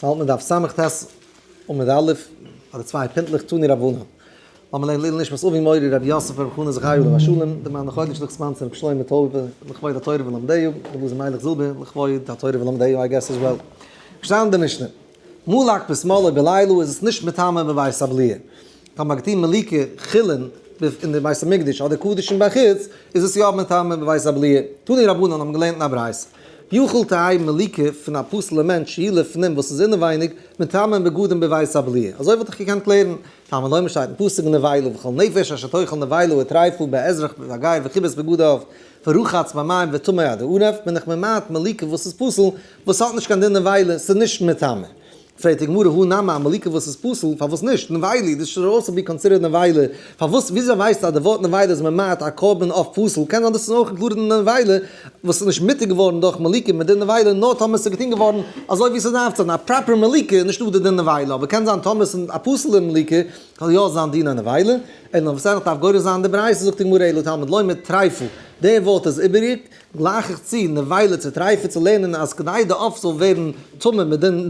ס'האלט מען דף ס"ט עמוד א', ביי די צוויי פינטלעך תנו רבנן. לאמיר לערנען לעילוי נשמת אבי מורי רבי יוסף ברב חנא זכרי' עליו השלום, די מאן החודש לכ' ספאנסער רבי שלמה טויבער לכבוד התורה ולומדיה, רבי אלעזר מיילעך זילבער לכבוד התורה ולומדיה I guess as well. געשטאנען אין די משנה, מלק בשמאלו בלילה איז עס נישט מטמא בבית הבליעה. טאמער מ'האט געטון מליקה חולין אין די בית המקדש אדער קדשים בחוץ איז עס יא מטמא בבית הבליעה. תנו רבנן האבן געלערנט אין א ברייתא, יכול תהא מליקה פון א פסול'ע מענטש שהיא לפנים וואס איז אינעווייניג מטמא בגדים בבית הבליעה. אזוי וואלט איך געקענט לערנען, תלמוד לומר שטייט אין פסוק נבילה וכל נפש אשר תאכל נבילה וטריפה באזרח ובגר וכיבס בגדיו ורחץ במים וטמא עד הערב, בין איך ממעט מליקה וואס איז פסול וואס האט נישט קיין דין נבילה, ס'איז נישט מטמא. פרעגט די גמרא הא נמי א מליקה וואס איז פסול, פארוואס נישט? נבילה, this should also be considered נבילה, פארוואס וויאזוי ווייסטו אז די ווארט נבילה איז ממעט א קרבן אויף פסול, קען זיין דאס איז אויך included אין נבילה וואס איז נישט מותר געווארן דורך מליקה מיט דין נבילה נאר טאמער עס איז געטון געווארן אזוי ווי ס'דארף צו זיין, א proper מליקה איז נישטא די דין נבילה, אבער קען זיין טאמער עס איז א פסול'ע מליקה זאל יא זיין דין הנבילה, אלא וואס ער דארף גורס זיין די ברייתא זאגט די גמרא אלא תלמוד לומר טריפה, די ווארט איז איבעריג, גלייך איך צו נבילה צו טריפה צו לערנען אז כדי די עוף זאל ווערן טמא מיט דין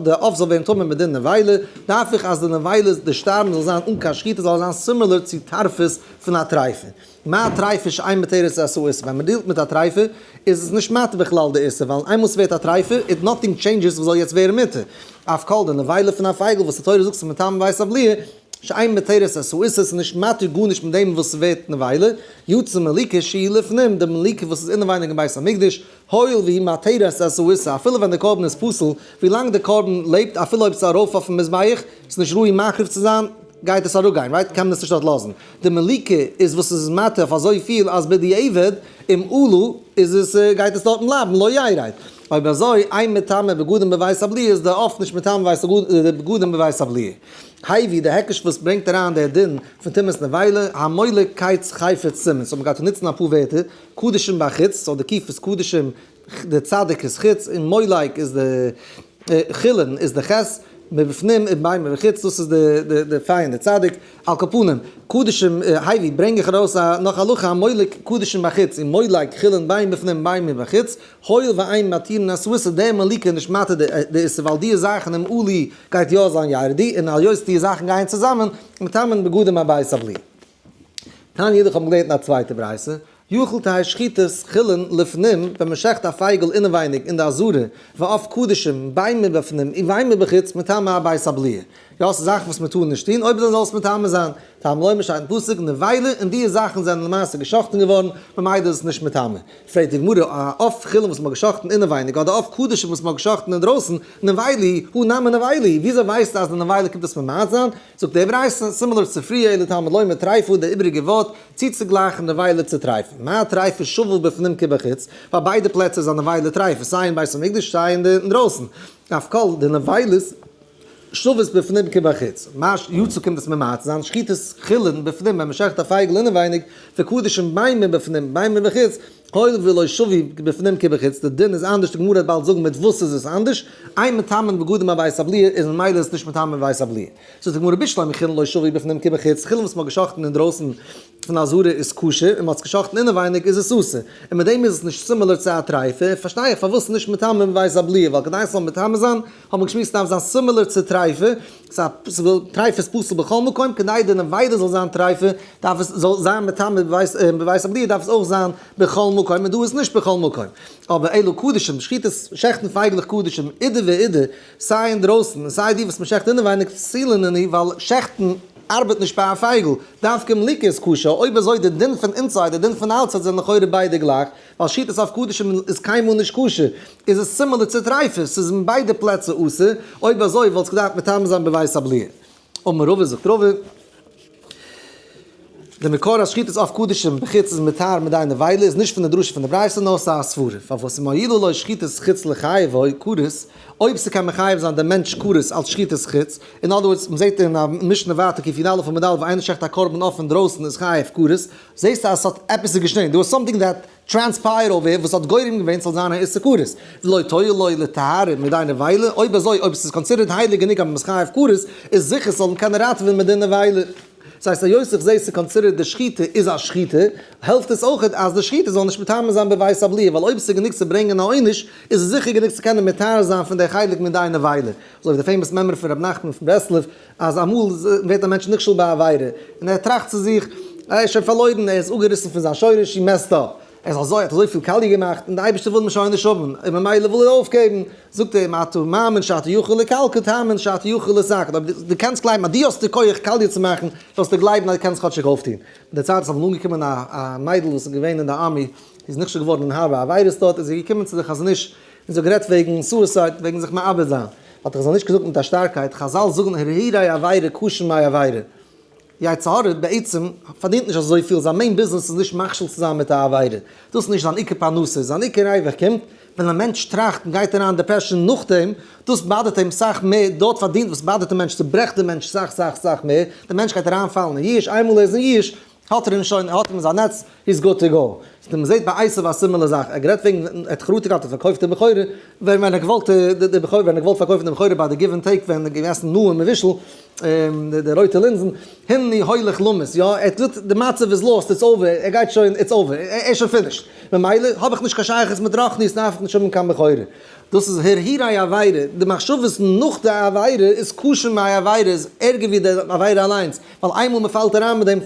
די עוף זאל ווערן טמא מיט דין נבילה דארף איך אז די נבילה די שטארבן זאל זיין אן קיין שחיטה זאל זיין similar צו טרפות פון א טריפה מה טריפה שאין מתירת את האיסור ווען מען deal ט מיט א טריפה איז עס נישט מתיר בכלל די איסור ווייל איינמאל ס'ווערט א טריפה it nothing changes וואס זאל יעצט ווערן מותר אף כל די נבילה פון א פייגל וואס די תורה זאגט ס'איז מטמא בית הבליעה שאין מתירת את האיסור איז נישט מתיר גארנישט מיט דעם וואס ס'ווערט נבילה, יצא מליקה שהיא לפנים, די מליקה וואס איז אינעווייניג אין בית המקדש, הואיל והיא מתירת את האיסור, אפילו ווען די קרבן איז פסול, ווילאנג די קרבן לעבט אפילו אויב ס'איז ארויף אויפן מזבח, איז נישט ראוי מקריב צו זיין, גייט עס אראפגיין, right? קען מען עס נישט דארט לאזן. די מליקה איז וואס איז מתיר אויף אזויפיל אז בדיעבד, אם עלו, איז עס, גייט עס דארטן בלייבן, לא ירד. אויב אזוי, אין מטמא בגדים בבית הבליעה איז די עוף נישט מטמא בגדים בבית הבליעה. הביא, די היקש וואס ברענגט אריין דער דין פון טומאת נבילה, המולק קץ חפץ סימן, so מ'גייט דא נוצן אפאר ווערטער, קדשים בחוץ, so די קוף איז קדשים, די צדיק איז חוץ, און מולק איז די חולין איז די חית, מבפנים ובין מבחוץ, דאס איז די די פיי און די צדיק, על כל פנים, קדשים, הביא, ברענג איך ארויס א נאך הלכה, המולק קדשים בחוץ, און מולק חולין בין בפנים בין מבחוץ, הואיל ואין מתירין את האיסור די מליקה נישט מתיר די איסור ווייל די זאכן אם עלו גייט יא זיין ירדו און היות די זאכן גייען צוזאמען מטמאין בגדים בבית הבליעה. תניא אידך האבן געלערנט אין א צווייטע ברייתא, יכול תהא שחיטת חולין לפנים ווען מען שעכט א פייגל אינעווייניג אין די עזרה ועוף קדשים בין מבפנים ובין מבחוץ מטמא בית הבליעה. יא ס'איז זאכן וואס מען טאר נישט טון אויב אזוי זאל עס מטמא זיין. תלמוד לומר שטייט אין פסוק נבילה און די זאכן זענען למעשה געשאכטן געווארן ממילא איז עס נישט מטמא. פרעגט די גמרא, א עוף חולין וואס מ'האט געשאכטן אינעווייניג אדער עוף קדשים וואס מ'האט געשאכטן אינדרויסן, נבילה הא נמי נבילה, וויאזוי ווייסטו אז די נבילה קומט עס ממעט זיין? זאגט די ברייתא, similar צו פריער, אלא תלמוד לומר טריפה די איבעריגע ווארט צוצוגלייכן נבילה צו טריפה, מה טריפה שווה בפנים כבחוץ, ווייל ביידע פלעצער איז א נבילה טריפה, סיי אין בית המקדש סיי אינדרויסן, אף כל די נבילות שוות בפנים כבחוץ, מה יצא קומט עס ממעט זיין שחיטת חולין בפנים ווען מ'שחט א פייגל אינעווייניג, וקדשים בין מבפנים בין מבחוץ, הואיל ולא שוו בפנים כבחוץ, די דין איז אנדערש, די גמרא וועט באלד זאגן מיט וואס איז עס אנדערש, אין מטמאין בגדים בבית הבליעה איז ממילא איז עס נישט מטמא בבית הבליעה. זאגט די גמרא בשלמא חולין לא שוו בפנים כבחוץ, חולין וואס מ'האט געשחטן אינדרויסן פון עזרה איז כשר, און מ'האט עס געשחטן אינעווייניג איז עס אסור, און מיט דעם איז עס נישט similar צו א טריפה, פארשטיי איך פארוואס ס'איז נישט מטמא בבית הבליעה, ווייל כדי עס זאל מטמא זיין האט מען געשמועסט ס'דארף זיין similar צו טריפה, טריפה איז פסול בכל מקום, כדי די נבילה זאל זיין טריפה דארף עס זאל זיין מטמא בבית הבליעה דארף עס אויך זיין בכל מקום, און דא איז נישט בכל מקום. אבער אלא קדשים, שחיטת שעכטן פייגלעך קדשים, אידי ואידי, סיי אינדרויסן און סיי די וואס מ'שעכט אינעווייניג פסולין נינהו, ווייל שעכטן ארבעט נישט ביי א פייגל, דווקא מליקה איז כשר, אויב אזוי די דין פון inside די דין פון outside זענען לכאורה ביידע גלייך, ווייל שחיטת עוף קדשים איז קיינמאל נישט כשר, איז עס similar צו טריפות, ס'איז אין ביידע פלעצער אסור, אויב אזוי וואלט עס געדארפט מטמא זיין בבית הבליעה. אמר רבא זאגט רבא, די מקור אז שחיטת עוף קדשים בחוץ איז מטהר מדי נבילה איז נישט פון די דרשה פון די ברייתא נאר ס'איז א סברה פארוואס אם הועילו לו שחיטת חוץ לחייבו כרת, אויב ס'קען מחייב זיין דעם מענטש כרת אלס שחיטת חוץ, in other words מ'זעט אין א משנה ווייטער קי"א עמוד א' ווען איינער שעכט א קרבן עוף אינדרויסן איז חייב כרת, זעסטו אז ס'האט עפעס איז געשען, there was something that transpired over here וואס האט גורם געווען ס'זאל זיין א איסור כרת, ולא תועיל לו לטהרה מדין נבילה, אויב אזוי אויב ס'איז considered הייליג גענוג אז מ'איז חייב כרת, איז זיכער ס'זאל אים קענען ראטעווען מדין נבילה. ס'הייסט היות איך זעה ס'איז considered די שחיטה איז א שחיטה, העלפט עס אויכעט אז די שחיטה זאל נישט מטמא זיין בבית הבליעה, ווייל אויב ס'איז גענוג צו ברענגען א עונש, איז עס זיכער גענוג צו קענען מטהר זיין פון די חלק מיט די נבילה. אזוי ווי די famous מימרא פון ר' נחמן פון ברסלב, אז אמאל ווערט א מענטש נכשל ביי א עבירה, און ער טראכט צו זיך, ער איז שוין פארלוירן, ער איז אפגעריסן פון זיין שורש, he messed up. ער איז אזוי, ער האט אזויפיל קאליע געמאכט, און די אייבערשטער וויל אים שוין נישט האבן, און ממילא וויל ער אויפגעבן. זאגט ער אים, אתה מאמין שאתה יכול לקלקל, תאמין שאתה יכול לתקן. אויב דו קענסט גלייבן אז דו האסט די כח קאליע צו מאכן, זאלסטו גלייבן אז דו קענסט כאטשיג אויפטון. מיט די צייט איז אמאל אנגעקומען א מיידל וואס איז געווען אין די army, זי איז נכשל געווארן אין הארבע עבירות דארט, איז זי געקומען צו די חזון איש, און זי האט גערעדט וועגן suicide, וועגן זיך מאבד זיין. האט דער חזון איש געזאגט מיט א שטארקייט, חזל זאגן הרהורי עבירה קשין מעבירה. יצר הרע בעצם פארדינט נישט אזויפיל, זיין main ביזנעס איז נישט מכשיל צו זיין מיט א עבירה, דאס איז נישט זיין עיקר פרנסה, זיין עיקר ריווח קומט ווען א מענטש טראכט און גייט אריין אין depression נאכדעם, דאס באדערט אים סאך מער, דארט פארדינט וואס באדערט די מענטש צוברעכט די מענטש סאך סאך סאך מער, די מענטש גייט אריינפאלן אין ייאוש, איינמאל ער איז אין ייאוש האט ער אים שוין, ער האט אים אין זיין נעץ, he is good to go. ס'איז מען זעט ביי עשו א similar זאך, ער האט גערעדט וועגן, ער האט חרטה געהאט ער פארקויפט די בכורה, ווען ווען ער געוואלט די בכורה ווען ער געוואלט פארקויפן די בכורה ביי די give and take ווען ער האט געגעסן נאר מבושל די רויטע לינזן, הנני הולך למות, יא, ער האט געזאגט די מצב איז lost, it's over, ער גייט שוין, it's over, ער איז שוין finished, ממילא האב איך נישט קיין שייכות מיט רוחניות דארף איך נישט האבן קיין בכורה. דאס איז הרהורי עבירה, די מחשבות נאך די עבירה איז קשה מעבירה, איז ערגער ווי די עבירה אליינס, ווייל איינמאל מען פאלט אריין מיט דעם,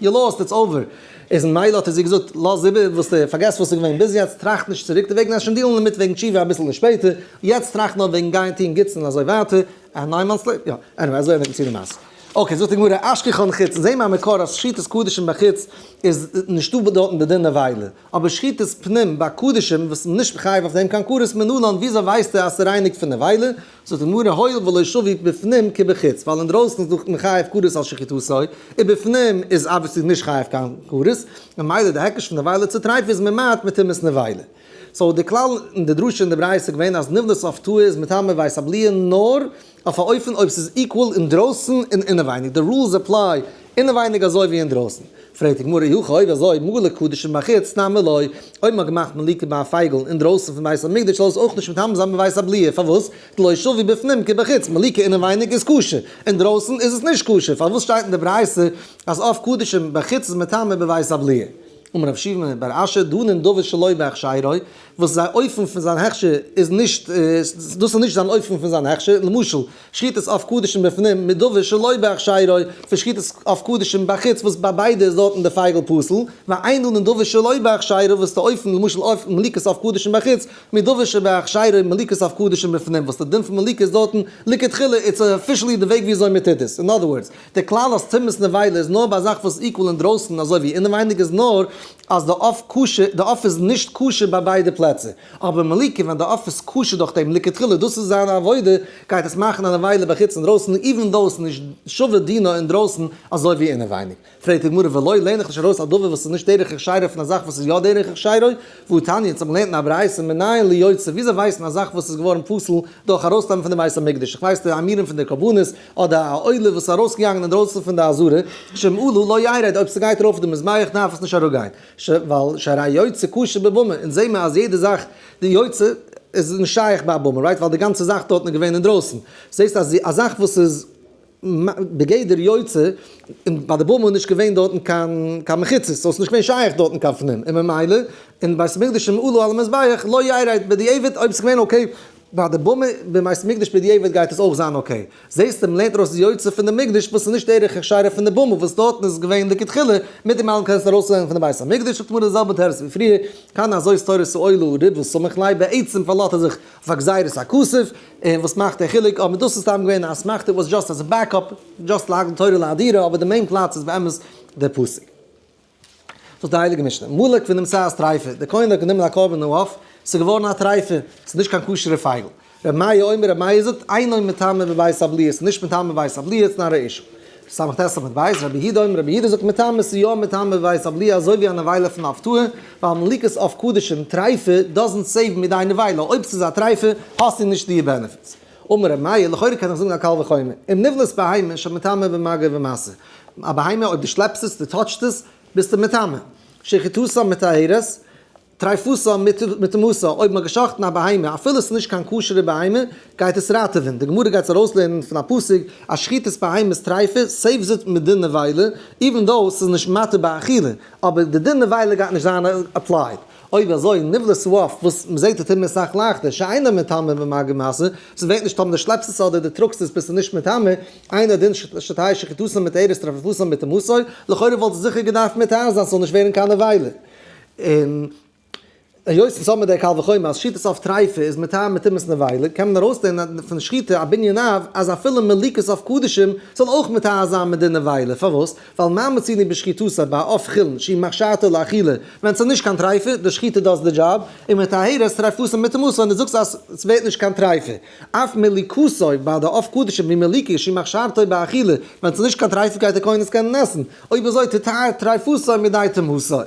you lost, it's over. איז מילא האט ער זי געזאגט, לאז איבער וואס די, פארגעס וואס איז געווען ביז יעצט, טראכט נישט צוריק, די וועגן אז שוין deal ן דערמיט וועגן תשובה אביסל שפעטער, יעצט טראכט נאר וועגן גיין טון גוטס און אזוי ווייטער, א ניין months later, יא, anyway אזוי ענדיגט זיך די מעשה. okay, זאגט די גמרא, אשכחן חוץ, זעה מיר א מקור אז שחיטת קדשים בחוץ איז נישטא דארטן די דין נבילה, אבער שחיטת פנים ביי קדשים וואס איז נישט מחייב אויף דעם קיין כרת מנלן, וויאזוי ווייסטו אז ס'רייניגט פון נבילה? זאגט די גמרא הואיל ולא שווי בפנים כבחוץ, ווייל אינדרויסן איז דאך מחייב כרת על שחיטתו, און בפנים איז obviously נישט חייב קיין כרת, ממילא די היקש פון נבילה צו טריפה איז ממעט מטומאת נבילה. so די כלל אין די דרשה אין די ברייתא איז געווען אז נבלת עוף טהור איז מטמא בבית הבליעה נאר אויף א אופן אויב ס'איז equal אינדרויסן און אינעווייניג, די rules apply אינעווייניג אזוי ווי אינדרויסן. פרעגט די גמרא אי הכי אויב אזוי מלק קדשים בחוץ נמי לא, אויב מ'האט געמאכט מליקה ביי א פייגל אינדרויסן פון בית המקדש זאל עס אויך נישט מטמא זיין בבית הבליעה, פארוואס? דלא שווי בפנים כבחוץ, מליקה אינעווייניג איז כשר, אינדרויסן איז עס נישט כשר, פארוואס שטייט אין די ברייתא אז עוף קדשים בחוץ איז מטמא בבית הבליעה? אמר רב שימי בר אשי דנין דבר שלא בהכשרו, וואס זיין אופן פון זיין הכשר איז נישט, דאס איז נישט זיין אופן פון זיין הכשר, למשל, שחיטת עוף קדשים בפנים מדבר שלא בהכשרו, פון שחיטת עוף קדשים בחוץ וואס ביי ביידע איז דארטן די פייגל פסול, ואין דנין דבר שלא בהכשרו וואס די אופן למשל אויף מליקת עוף קדשים בחוץ מדבר שבהכשרו מליקת עוף קדשים בפנים וואס די דין פון מליקה איז דארטן לכתחילה it's officially די וועג וויאזוי מען טוט עס, in other words, די כלל אז טומאת נבילה איז נאר ביי א זאך וואס איז equal אינדרויסן אזוי ווי אינעווייניג איז נאר אז די עוף כשר, די עוף איז נישט כשר ביי ביידע פלעצער, אבער מליקה ווען די עוף איז כשר דורך דעם לכתחילה דאס איז זיין עבודה גייט עס מאכן א נבילה בחוץ אינדרויסן even though עס איז נישט שווה דינו אינדרויסן אזוי ווי אינעווייניג. פרעגט די גמרא ולא לערן איך נישט ארויס א דבר וואס איז נישט דרך הכשרו פון א זאך וואס איז יא דרך הכשרו, והא תניא אונז האבן געלערנט אין א ברייתא מנין ליוצא וויאזוי ווייסט מען א זאך וואס איז געווארן פסול דורך ארויסנעמען פון די בית המקדש איך ווייס די אמירים פון די קרבנות אדער א עולה וואס איז ארויסגעגאנגען אינדרויסן פון די עזרה שאם עלה לא ירד אויב ס'גייט ארויף די מזבח דארף עס נישט אראפגיין ש ווייל שהרי יוצא כשר בבמה אונז זעהן מיר אז יעדע זאך די יוצא איז נישט שייך ביי א במה right ווייל די גאנצע זאך דארטן איז געווען אינדרויסן זעהסט אז א זאך וואס איז בגדר יוצא, און ביי די במה איז נישט געווען דארטן קיין קיין מחיצות, so עס איז נישט געווען שייך דארטן קיין פנים, און ממילא אין בית המקדש אם עלו על המזבח לא ירד בדיעבד, אויב עס איז געווען okay ביי די במה בבית המקדש בדיעבד גייט עס אויך זיין okay. זעסטו מ'לערנט ארויס יוצא פון די מקדש וואס איז נישט דרך הכשרה פון די במה וואס דארטן איז געווען לכתחילה, מיט דעם אלעם קענסטו ארויסלערנען פון די בית המקדש, זאגט גמרא די זעלבע תירוץ ווי פריער, כאן הזאת תורת העולה ריב וסמך ליה, בעצם פארלאזט ער זיך אויף א גזירת הכתוב, און וואס מאכט די חילוק? אבער דאס איז סתם געווען א אסמכתא וואס just as a backup, just להגדיל תורה להאדירה, אבער די main פלאץ איז באמת די פסוק. זאגט די הייליגע משנה, מלק ונמצאת טריפה, דער כהן האט גענומען א קרבן העוף, ס'איז געווארן א טריפה, ס'איז נישט קיין כשר'ע פייגל. ר' מאיר אומר, ר' מאיר זאגט, אינו מטמא בבית הבליעה, ס'איז נישט מטמא בבית הבליעה, it's not a issue. סמך ט' עמוד ב', רבי יהודה אומר, רבי יהודה זאגט מטמא, ס'איז יא מטמא בבית הבליעה אזוי ווי א נבילה פון עוף טהור, ווייל מליקת עוף קדשים טריפה doesn't save מידי נבילה, אויב ס'איז א טריפה האסטו נישט די benefits. אמר רבי מאיר, לכאורה קען איך זאגן א קל וחומר, אם נבלת בהמה שמטמא במגע ומשא, א בהמה אויב דו שלעפסט עס, דו touch סט עס, ביסטו מטמא. שחיטתה מטהרת. טריפתה מטומאתה, אויב מ'האט גע'שחט'ן א בהמה, אפילו עס איז נישט קיין כשר'ע בהמה, גייט עס ראטעווען. די גמרא גייט עס ארויסלערנען פון א פסוק אז שחיטת בהמות טריפה saves it מדין נבילה, even though ס'איז נישט מתיר באכילה, אבער די דין נבילה גייט נישט זיין applied. אויב אזוי נבלת העוף וואס מ'זעט די טומאה אסאך לייכטער, שאינו מטמא במגע ומשא, ס'ווערט נישט טמא דו שלעפסט עס אדער דו טראגסט עס ביסטו נישט מטמא, אינו דין שתהא שחיטתו מטהרת טריפתו מטומאתו, לכאורה וואלט עס זיכער געדארפט מטהר זיין ס'זאל נישט ווערן קיין נבילה. און היות אונז האבן מיר דער קל וחומר אז שחיטת עוף טריפה איז מטהר מטומאת נבילה, קען מען ארויסלערנען פון שחיטה א בנין אב אז אפילו מליקות עוף קדשים זאל אויך מטהר זיין מדין נבילה, פארוואס? ווייל מה מצינו בשחיטתו ביי עוף חולין שהיא מכשרתו לאכילה, ווען ס'איז נישט קיין טריפה, די שחיטה does די דזשאב, און מטהרת טריפתו מטומאתו און דו זאגסט אז ס'ווערט נישט קיין טריפה. אף מליקתו ביי די עוף קדשים ווי מליקה שהיא מכשרתו באכילה, ווען ס'איז נישט קיין טריפה גייט דער כהן עס קענען עסן, אויב אזוי תטהר טריפתו מידי טומאתו.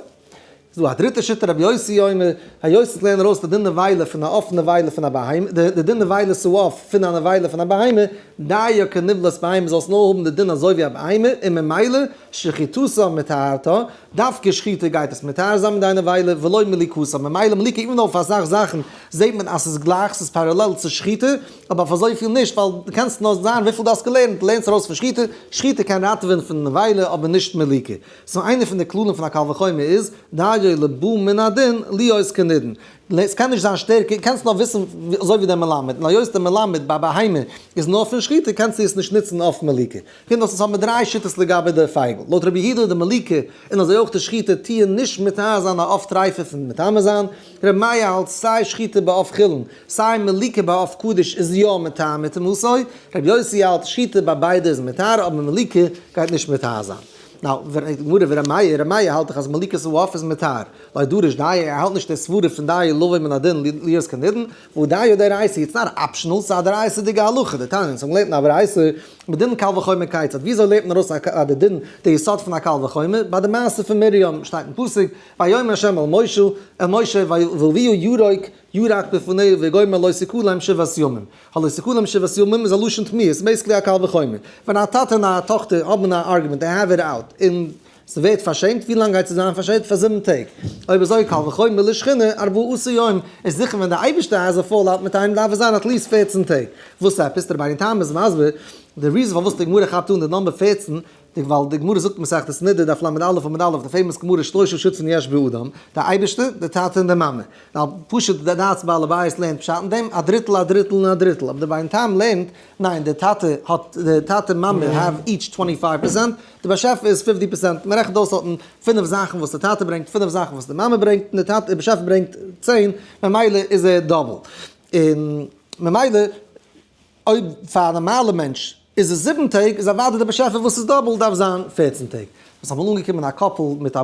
איז דא א דריטע שיטה רבי יוסי אומר, היות עס לערנט ארויס די דין נבילה פון א עוף נבילה פון א בהמה, די דין נבילת העוף פון א נבילה פון א בהמה, דיו כנבלת בהמה זאל עס נאר האבן די דין אזוי ווי א בהמה, און ממילא שחיטתה מטהרתה, דווקא שחיטה גייט עס מטהר זיין מידי נבילה ולא מליקתה, ממילא מליקה even אויף אסאך זאכן זעט מען אז ס'איז גלייך, ס'איז parallel צו שחיטה, אבער אויף אזויפיל נישט, ווייל דו קענסט נאר זיין וויפיל דו האסט געלערנט, דו לערנסט ארויס פון שחיטה, שחיטה קען ראטעווען פון נבילה אבער נישט מליקה. so איינע פון די כללים פון א קל וחומר איז, דיו לבא מן הדין להיות כנידון. עס קען נישט זיין שטערקער, קענסט נאר וויסן אזוי ווי דער מלמד, און היות דער מלמד ביי בהמה איז נאר פון שחיטה קענסטו עס נישט נוצן אויף מליקה. קומט אויס אונז האבן מיר דריי שיטות לגבי די פייגל. לויט רבי יהודה די מליקה און אזוי אויך די שחיטה טוען נישט מטהר זיין א עוף טריפה פון מטמא זיין. רבי מאיר האלט סיי שחיטה בעוף חולין סיי מליקה בעוף קדוש איז יא מטהר מטומאתו. רבי יוסי האלט שחיטה ביי ביידע איז מטהר אבער מליקה גייט נישט מטהר זיין. now, גמרא ור' מאיר, ר' מאיר האלט דאך אז מליקת העוף איז מטהר, לא דריש דיו, ער האלט נישט די סברה פון דיו לבא מן הדין להיות כנידון, והא דיו דאורייתא, it's not optional, ס'איז א דאורייתא'דיגע הלכה, דתניא, אונז האבן געלערנט אין א ברייתא, מדין קל וחומר כיצד, וויאזוי לערנט מען ארויס א די דין, די יסוד פון א קל וחומר, ביי די מעשה פון מרים שטייט אין פסוק, ויאמר ה' אל משה, אל משה, ואביה ירוק, ירק בפניה וגומר לא תכלם שבעת ימים. הלא תכלם שבעת ימים איז א לשון תמיהה, ס'איז basically א קל וחומר. ווען א טאטע און א טאכטער האבן א argument, they have it out, און ס'ווערט פארשעמט, ווי לאנג גייט זי זיין פארשעמט? פאר 7 טעג. אויב אזוי קל וחומר לשכינה, 14 יום, איז זיכער ווען דער אייבערשטער has a fall out מיט איינעם דארף עס זיין at least 14 טעג. וואס עפעס? דער רבינו תם איז מסביר, די reason פארוואס די גמרא כאפט אן די number 14, די ווייל די גמרא זאגט מסכת נדה דף ל"א עמוד א', די famous גמרא שלושה שותפין יש באדם, די אייבערשטער, די טאטע און די מאמע. now פשוט די דעת בעל הבית לערנט פשט אין דעם, א דריטל א דריטל און א דריטל, אבער די רבינו תם לערנט, ניין די טאטע האט, די טאטע מאמע have each 25%, די באשעפער איז 50%, מען רעכנט אויס דארטן פינף זאכן וואס די טאטע ברענגט, פינף זאכן וואס די מאמע ברענגט, און די טאטע, די באשעפער ברענגט 10, ממילא איז ער double. און ממילא אויב פאר א נארמאלע מענטש איז עס 7 טעג, איז אוודאי דער באשעפער וואס איז double דארף זיין 14 טעג. עס איז אמאל אנגעקומען א couple מיט א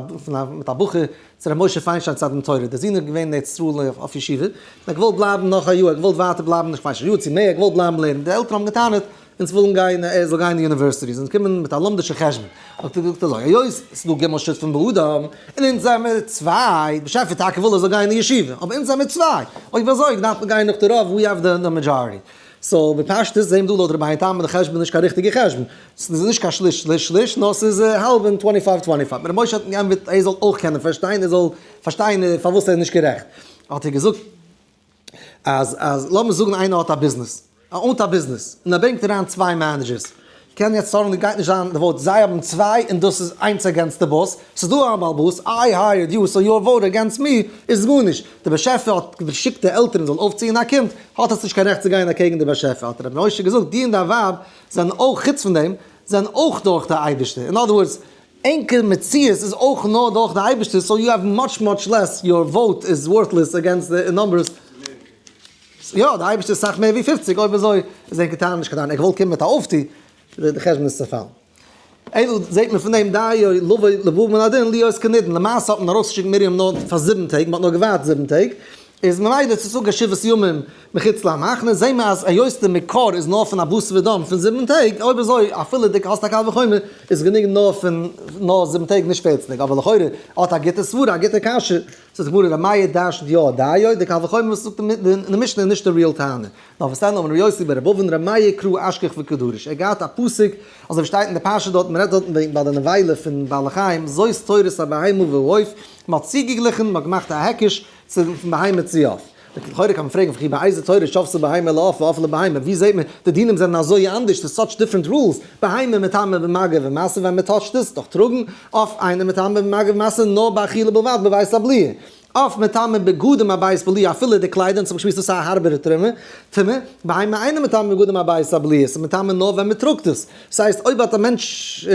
מיט א בחור צו ר' משה פיינשטיין צו א דין תורה, דער זון איז געווען אין ארץ ישראל אויף ישיבה, און ער האט געוואלט בלייבן נאך א יאר, ער האט געוואלט ווייטער בלייבן, איך ווייס נישט א יאר צו מער, ער האט געוואלט בלייבן לערנען, די עלטערן האבן געטענה'ט, אונז ווילן גיין, ער זאל גיין אין university, זיי זענען געקומען מיט א לומדישע חשבון, האט ער געזאגט אזוי, היות עס איז דא ג' שותפים באדם, און אונז זעמיר צוויי, די באשעפער טאקע וויל ער זאל גיין אין ישיבה, אבער אונז זעמיר צוויי, אויב אזוי דארף מען גיין נאך די רוב, we have the majority. so בפשטות זעהן מיר דא לויט רבינו תם די חשבון איז נישט קיין ריכטיגע חשבון, ס'איז נישט קיין שליש שליש שליש, נאר ס'איז האלב און 25 25. ר' משה האט געענטפערט ער זאל אויך קענען פארשטיין, ער זאל פארשטיין פארוואס ער איז נישט גערעכט. האט ער געזאגט אז אז לאמיר זאגן איינער האט א ביזנעס, ער own ט א ביזנעס, און ער ברענגט אריין צוויי managers, קען יעצט suddenly גייט נישט זיין די vote, זיי האבן צוויי און דאס איז איינס against די boss, ס'איז דא א בעל באס, I hired you so your vote against me איז גארנישט, די באשעפער האט געשיקט די עלטערן זאלן אויפציען א קינד, האט עס נישט קיין רעכט צו גיין אקעגן די באשעפער, האט רבי משה געזאגט, דו און דיין ווייב זענען אויך חוץ פון דעם, זענען אויך דורך די אייבערשטער, אין other words, ענקער מציאות איז אויך נאר דורך די אייבערשטער, so you have much much less, your vote is worthless against די numbers. יא, די אייבערשטער איז סאך מער ווי 50, אויב אזוי איז ענקער טענה נישט קיין טענה, איך וואלט קומען מיט א אויפטו, די חשבון איז צעפאלן. אלא זעט מען פון דעם דיו לבא מן הדין להיות כנידון, למעשה האט מען ארויסגעשיקט מרים נאר פאר 7 טעג, מען האט נאר געווארט 7 טעג, איז ממילא צו זאגן שבעת ימים מחוץ למחנה, זעהן מיר אז היות די מקור איז נאר פון א בשר ודם פון 7 טעג, אויב אזוי אפילו די האסט א קל וחומר איז גענוג נאר פון נאר 7 טעג נישט 14 טעג, אבער לכאורה האט א גוטע סברה א גוטע קשיא. זאגט די גמרא ר' מאיר דרש'נט יא דיו, די קל וחומר וואס זאגט אין די משנה איז נישט די real טענה. נאר וואס דען אמר ר' יוסי בר ר' אבין ר' מאיר קרא אשכח וקא דריש, ער האט געהאט א פסוק אזוי ווי שטייט אין די פרשה דארט, מען רעדט דארטן וועגן ביי די נבילה פון בעלי חיים, זאת תורת הבהמה והעוף, מען האט צוגעגליכן, מען האט געמאכט א היקש צו פון בהמה צו עוף. לכאורה קען מען פרעגן וכי באיזה תורה שותה בהמה לעוף ועוף לבהמה, ווי זעט מען די דינים זענען אזוי אנדערש, ס'איז such different rules, בהמה מטמא במגע ומשא ווען מען touch ט עס, דורך טראגן, עוף אינו מטמא במגע ומשא נאר באכילה בלבד בבית הבליעה. עוף מטמא בגדים הבית בליעה אפילו די קליידער, אונז האבן געשמועסט דאס איז א הארבערע טומאה, טומאה, בהמה אינו מטמא בגדים הבית הבליעה, ס'איז מטמא נאר ווען מען טראגט עס, ס'הייסט אויב האט א מענטש,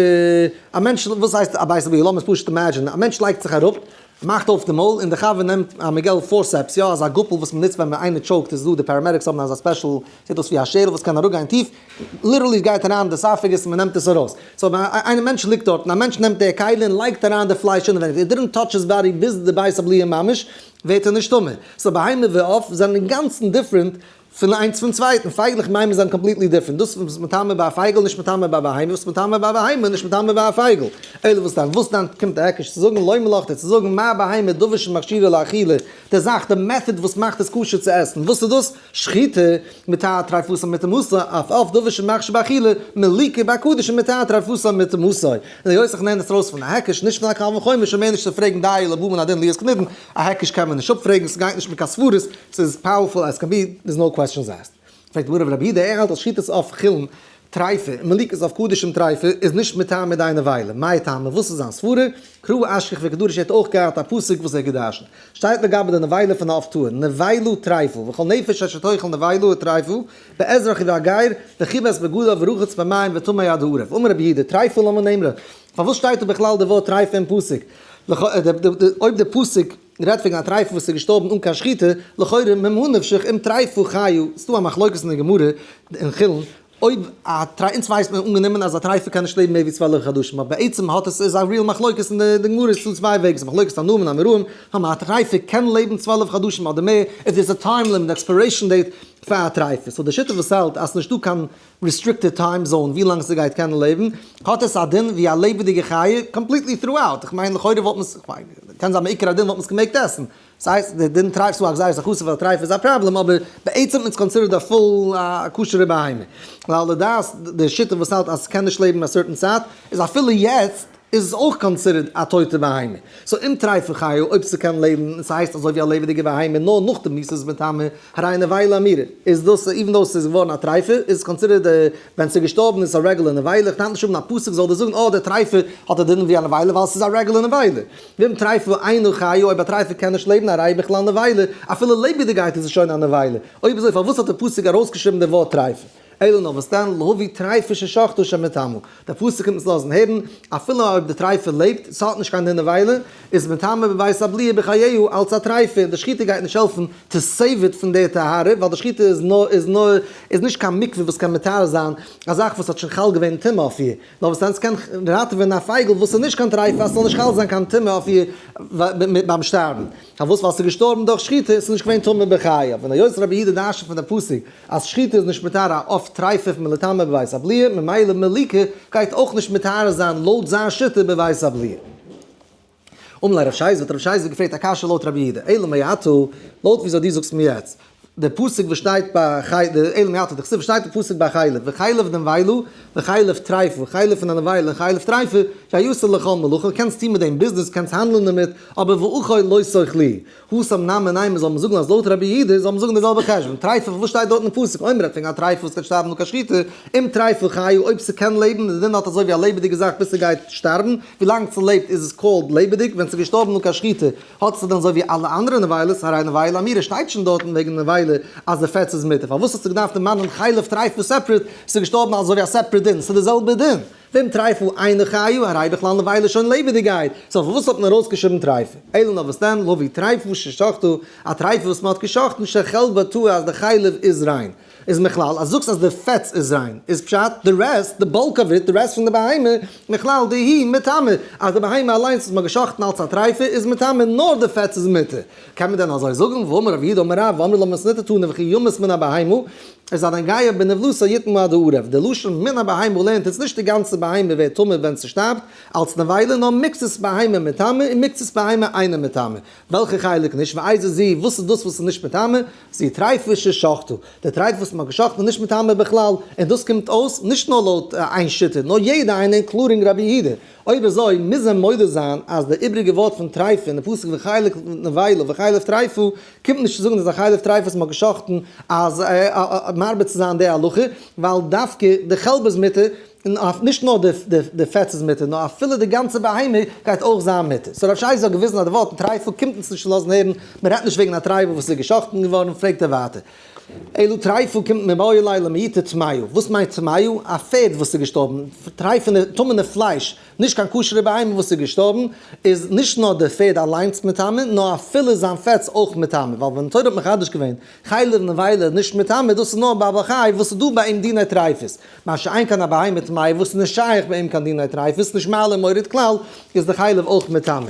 א מענטש, וואס הייסט א בית הבליעה, לאמיר עס פשוט imagine ען, א מענטש לייגט זיך אראפ, מאכט אויף די מויל און די חבר נעמט א Miguel forceps, יא אזא גאפל וואס מ'נוצט ווען איינער choke ט איז דא די paramedics האבן אזא special זעט אויס ווי א שערל וואס קען אראפגיין טיף, literally גייט אריין די esophagus און מ'נעמט עס ארויס, so ווען איינער מענטש ליגט דארט און א מענטש נעמט די כלי און לייגט אריין די פלייש אינעווייניג, it didn't touch his body ביז די בית הבליעה ממש, ווערט ער נישט טמא. so בהמה ועוף זענען אינגאנצן different פון איינס פון צווייטן, פייגלעך און בהמות זענען completely different, דאס וואס מטמא ביי א פייגל נישט מטמא ביי א בהמה, וואס מטמא ביי א בהמה נישט מטמא ביי א פייגל, אלא וואס דאן, וואס דאן קומט די היקש צו זאגן, לומר לך דיר צו זאגן, מה בהמה דבר שמכשירה לאכילה, די זאך, די method וואס מאכט עס כשר צו עסן, וואס איז דאס? שחיטה, מטהר טריפתו מטומאתו, אף עוף דבר שמכשיר באכילה, מליקה בקדשים מטהר טריפתו מטומאתו. און היות איך נעם עס ארויס פון א היקש, נישט פון א קל וחומר, שוין מער נישט צו פרעגן דיו לבא מן הדין להיות כנידון, א היקש קען מען נישט אפפרעגן, ס'גייט נישט מיט קיין סברות, ס'איז powerful as can be, there's no questions asked. פרעגט די גמרא ורבי יהודה ער האלט אז שחיטת עוף חולין טריפה און מליקות עוף קדשים טריפה איז נישט מטמא מידי נבילה, מאי טעמא וואס איז זיין סברה? קרא אשכח וקא דריש ער האט אויך געהאט א פסוק וואס ער האט געדרשנט. שטייט לגבי די נבילה פון א עוף טהור, נבילה טריפה, וכל נפש אשר תאכל נבילה וטריפה, באזרח ובגר, וכיבס בגדיו ורחץ במים וטמא עד הערב. אמר רבי יהודה, טריפה למה נאמרה? פארוואס שטייט דא בכלל די ווארט טריפה אין פסוק? אויב די פסוק רעדט וועגן א טריפה וואס איז געשטארבן אן קיין שחיטה, לכאורה ממה נפשך אם טריפה חיה, ס'דא א מחלוקת אין די גמרא אין חולין, אויב א טריי, אונז ווייסט מען אנגענומען אז א טרייפה קען נישט לעבן מער ווי 12 חדשים, אבער בעצם האט עס איז א real מחלוקת אין די גמרא איז דא צוויי וועגן, ס'איז מחלוקת תנאים און אמוראים, טאמער א טרייפה קען לעבן 12 חדשים אדער מער, if there's a time limit, expiration date, פאר א טרייפה, so די שיטה וואס האלט אז ס'נישטא קיין restricted time zone ווי לאנג ס'גייט קענען לעבן, האט עס א דין ווי א לעבעדיגע חיה completely throughout, איך מיין לכאורה וואלט מען עס, קען זיין מעיקר הדין וואלט מען עס געמעגט עסן, ס'הייסט די דין טרייף ס'דא א גזירת הכתוב אז א טרייף איז א פראבלעם אבער בעצם איז considered א full א כשר'ע בהמה, ווייל לדעת די שיטה וואס האלט אז ס'קען נישט לעבן א certain צייט איז אפילו יעצט איז עס אויך considered א טויטע בהמה. so אם טריפה חיה אויב ס'קען לעבן און ס'הייסט אזוי ווי א לעבעדיגע בהמה נאר נאך די מיתה איז מטמא הרי נבילה אמירה איז דאס even though ס'איז געווארן א טרייפה איז עס considered ווען ס'איז געשטארבן איז עס א רעגולער נבילה איך דארף נישט האבן א פסוק זאל דיר זאגן אה די טרייפה האט א דין ווי א נבילה ווייל ס'איז א רעגולער נבילה ואם טריפה אינה חיה אויב א טרייפה קען נישט לעבן הרי בכלל נבילה אפילו לעבעדיגעהייט איז עס שוין א נבילה אויב אזוי פארוואס האט די פסוק ארויסגעשריבן די ווארט טרייפה? אלא נאר וואס דען, להביא טריפה ששחטו שמטמא, דער פסוק קומט אונז לאזן הערן, אפילו אויב די טריפה לעבט, ס'האט נישט קיין דין נבילה, איז מטמא בבית הבליעה בחייהו אלץ א טריפה, און די שחיטה גייט נישט העלפן to save it פון די טהרה, ווייל די שחיטה איז נאר איז נאר איז נישט קיין מקווה וואס קען מטהר זיין א זאך וואס האט שוין חל געווען טומאה אויף איר, נאר וואס דען ס'קען ראטעווען א פייגל וואס איז נישט קיין טריפה אז ס'זאל נישט חל זיין קיין טומאה אויף איר ביים שטארבן. פארוואס? ווייל ס'איז געשטארבן דורך שחיטה און ס'איז נישט געווען טמא בחייו. און היות רבי יהודה דרש'נט פון די פסוק אז שחיטה איז נישט מטהר א עוף טריפה פון מלטמא בבית הבליעה, ממילא מליקה גייט אויך נישט מטהר זיין לויט זיין שיטה בבית הבליעה. אמר ליה רב ששת, האט רב ששת געפרעגט א קשיא לויט רבי יהודה, אלא מעתה, לויט וויאזוי דו זאגסט מיר יעצט, די פסוק וואס שטייט ביי חי די אלא מעתה דכתיב שטייט די פסוק ביי חלב וחלב נבילה וחלב טריפה חלב פון א נבילה און חלב טריפה שיעשה לכל מלאכה קענסט טון מיט דעם ביזנעס קענסט האנדלען דערמיט אבער ואכול לא תאכלוהו התם נמי נימא זאל מען זאגן אז לויט רבי יהודה זאל מען זאגן די זעלבע חשבון טריפה וואס שטייט דארט אין פסוק אויב מ'רעדט וועגן א טריפה וואס גייט שטארבן נאך א שחיטה אם טריפה חיה אויב ס'קען לעבן די דין האט אזוי ווי א לעבעדיגע זאך ביז ס'גייט שטארבן ווילאנג ס'לעבט איז עס called לעבעדיג ווען ס'איז געשטארבן נאך א שחיטה האט עס דען אזוי ווי אלע אנדערע נבילות, הרי נבילה אמירה שטייט שוין דארטן וועגן נבילה אז די פעטס איז מותר, פארוואס האסטו געדארפט דערמאנען חלב טריפה separate, ס'איז געשטארבן אזוי ווי א separate דין, ס'איז די זעלבע דין, ואם טריפה אינה חיה הרי בכלל נבילה שוין לעבעדיגעהייט, so פארוואס האט מען ארויסגעשריבן טריפה? אלא נאר וואס דען, להביא טריפה ששחטו, א טריפה וואס מ'האט געשחט'ן שחלבה טהור אז די חלב איז ריין. איז מכלל אז זאגסט אז די פעטס איז ריין איז פשט די rest די bulk of it די rest פון די בהמה מכלל דהיא מטמא אז די בהמה אליינס וואס מ'האט געשחט'ן אלץ א טרייפה איז מטמא נאר די פעטס איז מותר קען מען דען אזוי זאגן והאמר רב יהודה אמר רב ואמרי לה מתניתא תנא וכי ימות מן הבהמה איז הנוגע בנבלתה יטמא עד הערב די לשון מן הבהמה לערנט אונז נישט די גאנצע. גאנצע בהמה ווערט טמא ווען ס'שטארבט, אלס נבילה, נאר מקצת בהמה מטמא און מקצת בהמה אינה מטמא. וועלכע חלק נישט? ואיזה זו, וואס איז דאס וואס איז נישט מטמא? זו טריפה ששחטו, די טריפה וואס מ'האט געשחט'ן איז נישט מטמא בכלל, און דאס קומט אויס נישט נאר לויט איין שיטה, נאר יעדע איינע including רבי יהודה. אויב אזוי מוז ער מודה זיין אז די איבריגע ווארט פון טריפה אין די פסוק וחלב נבילה וחלב טריפה קומט נישט צו זאגן אז א חלב טריפה וואס מ'האט געשחט'ן אז מרבה צו זיין די הלכה, ווייל דווקא די חלב איז מותר, און אויף נישט נאר די פעטס איז מותר, נאר אפילו די גאנצע בהמה גייט אויך זיין מותר. so רב ששת האט געוויזן אז די ווארט טריפה קומט אונז נישט צו לאזן הערן, מען רעדט נישט וועגן א טריפה וואס איז געשחט'ן געווארן, פרעגט ער ווייטער, אלא טריפה קומט מיבעי ליה למעוטי טמאה, וואס מיינט טמאה? א פערד וואס איז געשטארבן, טרייפענע טמא'נע פלייש, נישט קיין כשר'ע בהמה וואס איז געשטארבן, איז נישט נאר די פערד אליינס מטמא, נאר אפילו זיין פעטס אויך מטמא, ווייל ווען תורה האט מחדש געווען חלב נבילה נישט מטמא, דאס איז נאר ביי א בעל חי וואס איז דא ביי אים דיני טריפות, מה שאין כן א בהמה טמאה וואס איז נישט שייך ביי אים קיין דיני טריפות, נישט מעלה און מוריד כלל, איז די חלב אויך מטמא.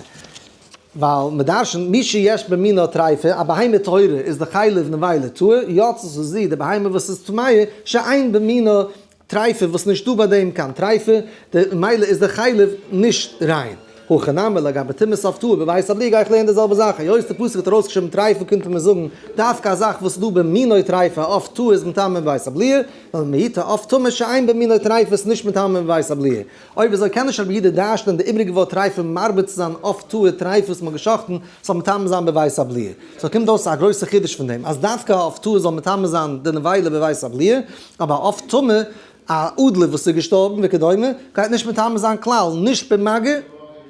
ווייל מ'דרשנ'ט מי שיש במינו טריפה, א בהמה טהורה איז די חלב נבילה טהור, יצתה זו די בהמה וואס איז טמאה, שאין במינו טריפה וואס נישט דא ביי דעם קיין טריפה, די מילא איז די חלב נישט ריין. הכא נמי לגבי טומאת עוף טהור בבית הבליעה גיי איך לערנען די זעלבע זאך, היות די פסוק האט ארויסגעשריבן טריפה קומט מען זאגן דווקא א זאך וואס איז דא במינו טריפה עוף טהור איז מטמא בבית הבליעה, ווייל למעוטי עוף טמא שאין במינו טריפה איז נישט מטמא בבית הבליעה. אויב אזוי קען נישט רבי יהודה דרש'נען די איבריגע ווארט טריפה מרבה צו זיין עוף טהור טריפה וואס מ'האט גע'שחט'ן זאל מטמא זיין בבית הבליעה. so קומט אויס א גרויסע חידוש פון דעם אז דווקא עוף טהור זאל מטמא זיין די נבילה בבית הבליעה, אבער עוף טמא, א אדלער וואס איז געשטארבן וכדומה, גייט נישט מטמא זיין כלל, נישט במגע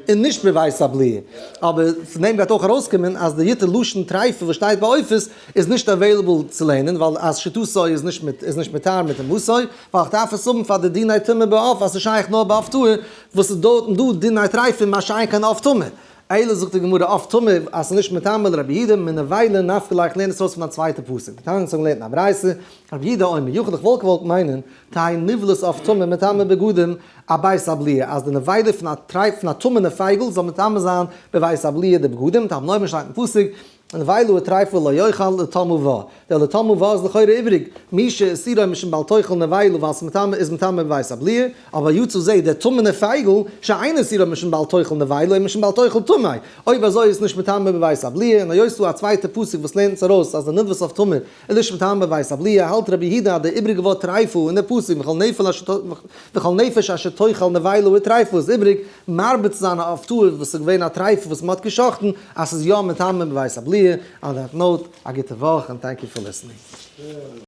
און נישט בבית הבליעה. אבער פון דעם גייט אויך ארויסקומען אז די יתר לשון טריפה וואס שטייט ביי עופות איז נישט available צו לערנען, ווייל אז שחיטתו איז נישט מיט איז נישט מטהר מטומאתו, ווייל איך דארף עס האבן פאר די דיני טומאה בעוף אז ס'איז שייך נאר בעוף טהור, וואס איז דארטן דא דיני טריפה מה שאין כן עוף טמא. אלא זאגט די גמרא עוף טמא אז ס'איז נישט מטמא לרבי יהודה מנבילה נפקא ליה איך לערן עס אויס פון א צווייטע פסוק דתניא אונז האבן געלערנט אין א ברייתא רבי יהודה אומר יכול איך וואלט געוואלט מיינען תהא נבלת עוף טמא מטמא בגדים אבית הבליעה אז די נבילה פון א טרייף פון א טמא'נע פייגל זאל מטמא זיין בבית הבליעה די בגדים תלמוד לומר שטייט אין פסוק נבילה וטריפה לא יאכל לטמא בה, דער לטמא בה איז לכאורה איבריג, מי שהסירו משום בל תאכל נבילה ווייל ס'מטמא איז מטמא בבית הבליעה, אבער יצא זה דער טמא'נער פייגל שאין הסירו משום בל תאכל נבילה און משום בל תאכל טמא, אויב אזוי איז נישט מטמא בבית הבליעה, און היות ס'דא א צווייטע פסוק וואס לערנט אונז ארויס אז די נדבת עוף טמא איז נישט מטמא בבית הבליעה, האלט רבי יהודה אז די איבריגע ווארט טריפה אין דער פסוק וכל נפש אשר תאכל נבילה וטריפה איז איבריג, מרבה צו זיין עוף טהור וואס איז געווען א טרייפה וואס מ'האט גע'שחט'ן אז ס'איז יא מטמא בבית הבליעה, on that note, א גוטע וואך און thank you for listening.